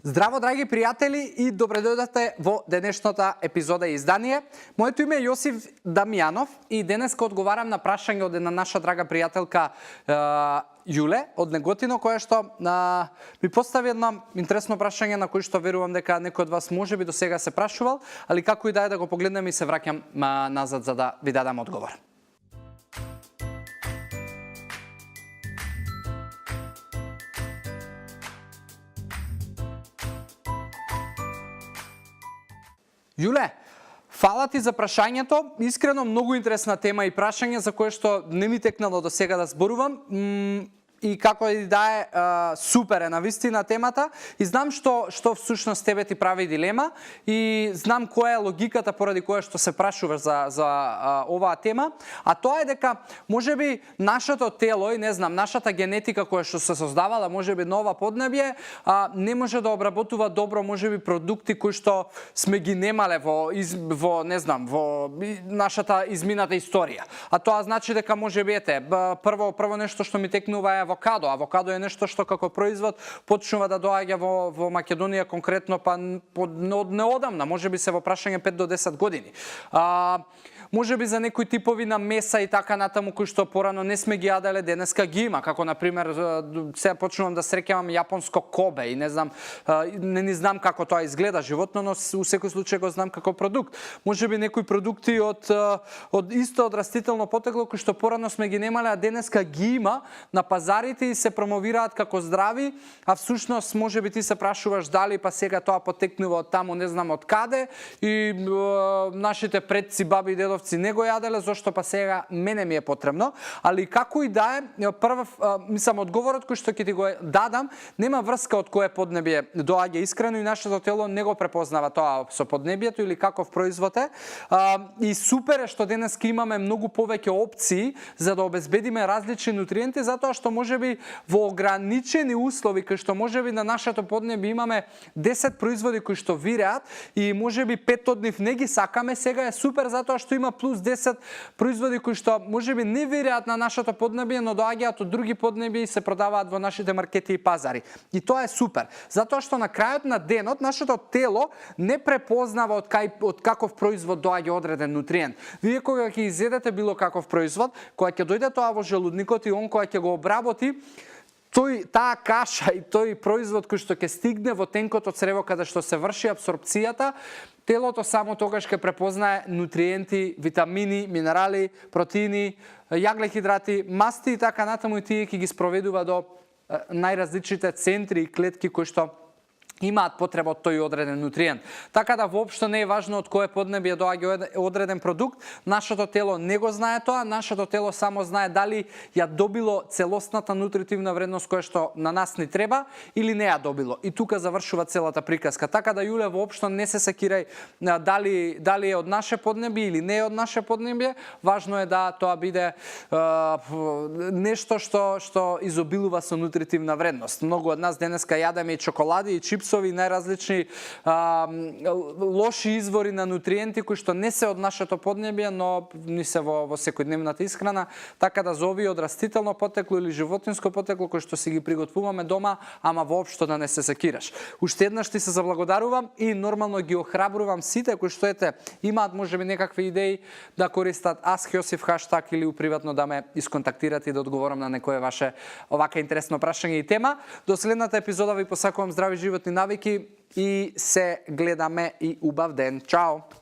Здраво, драги пријатели, и добре дојдете во денешната епизода и издание. Моето име е Јосиф Дамјанов и денеска одговарам на прашање од една наша драга пријателка Јуле од Неготино, која што ми постави едно интересно прашање на кој што верувам дека некој од вас може би до сега се прашувал, али како и да го погледнем и се враќам назад за да ви дадам одговор. Јуле, фала ти за прашањето. Искрено многу интересна тема и прашање за кое што не ми текнало до сега да зборувам. И како и да е, супер е навистина темата и знам што всушност тебе ти прави дилема и знам која е логиката поради која што се прашуваш за оваа тема, а тоа е дека можеби нашето тело и не знам, нашата генетика која што се создавала можеби на ова поднебје не може да обработува добро можеби продукти кои што сме ги немале во не знам, во нашата измината историја. А тоа значи дека можеби прво нешто што ми текнува е авокадо. Авокадо е нешто што како производ почнува да доаѓа во Македонија конкретно од неодамна, можеби се во прашање 5 до 10 години. Можеби за некои типови на меса и така натаму кои што порано не сме ги јаделе, денеска ги има, како на пример сега почнувам да среќавам јапонско кобе и не знам, не знам како тоа изгледа животно, но у секој случај го знам како продукт. Можеби некои продукти од растително потекло кои што порано сме ги немале, а денеска ги има на пазарите и се промовираат како здрави, а всушност можеби ти се прашуваш дали па сега тоа потекнува од таму не знам од каде и нашите предци, баби и дедовци не го јаделе, зошто па сега мене ми е потребно, али како и да е, одговорот кој што ќе ти го дадам, нема врска од кое поднебје доаѓа искрено и нашето тело не го препознава тоа со поднебјето или каков производ е. И супер е што денеска имаме многу повеќе опции за да обезбедиме различни нутриенти, затоа што можеби во ограничени услови кои што можеби на нашето поднебје имаме 10 производи кои што виреат и можеби 5 од нив не ги сакаме, сега е супер затоа што има плюс 10 производи кои што можеби не виреат на нашето поднебје, но доаѓаат од други поднебја и се продаваат во нашите маркети и пазари. И тоа е супер, затоа што на крајот на денот нашето тело не препознава од каков производ доаѓа одреден нутриент. Вие кога ќе изедете било каков производ, кога ќе дојде тоа во желудникот и он кога ќе го обработи, таа каша и тој производ кој што ќе стигне во тенкото црево каде што се врши абсорбцијата, телото само тогаш ќе препознае нутриенти, витамини, минерали, протеини, јаглехидрати, масти и така натаму и тие ќе ги спроведува до најразличните центри и клетки кои што имаат потреба од тој одреден нутриент. Така да воопшто не е важно од кое поднебје доаѓа одреден продукт, нашето тело не го знае тоа, нашето тело само знае дали ја добило целосната нутритивна вредност која што на нас ни треба или не ја добило. И тука завршува целата приказка. Така да Јуле воопшто не се секирај дали е од наше поднебје или не е од наше поднебје, важно е да тоа биде нешто што изобилува со нутритивна вредност. Многу од нас денеска јадеме и чоколади и чипсови, најразлични лоши извори на нутриенти кои што не се од нашето поднебје, но ни се во секојдневната исхрана, така да за овие од растително потекло или животинско потекло кои што си ги приготвуваме дома, ама воопшто да не се секираш. Уште еднаш ти се заблагодарувам и нормално ги охрабрувам сите кои што имаат можеби некакви идеи да користат Ask Јосиф хаштаг или приватно да ме исконтактират и да одговорам на некое ваше овака интересно прашање и тема. До следната епизода ви посакувам здрави животни навики и се гледаме и убав ден. Чао!